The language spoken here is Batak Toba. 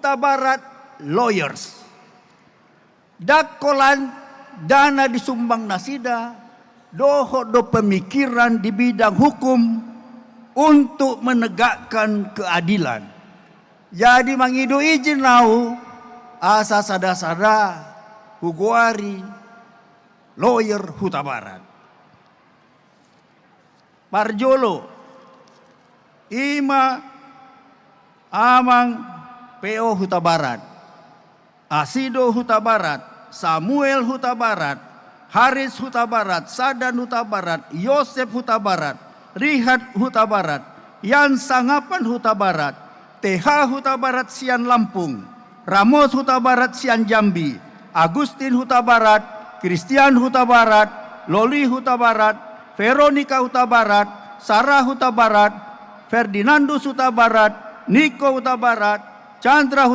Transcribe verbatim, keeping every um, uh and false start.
Hutabarat Lawyers. Ndang holan dana disumbang nasida, dohot do pemikiran di bidang hukum untuk menegakkan keadilan. Jadi mangido izin au asa sada-sada hugoari lawyer Hutabarat. Parjolo, ima Amang P O Hutabarat, Asido Hutabarat, Samuel Hutabarat, Haris Hutabarat, Sadan Hutabarat, Yosep Hutabarat, Rihat Hutabarat, Yan Sangapan Hutabarat, T H Hutabarat sian Lampung, Ramos Hutabarat sian Jambi, Agustin Hutabarat, Christian Hutabarat, Loli Hutabarat, Veronica Hutabarat, Sarah Hutabarat, Ferdinandus Hutabarat, Niko Hutabarat, Chandra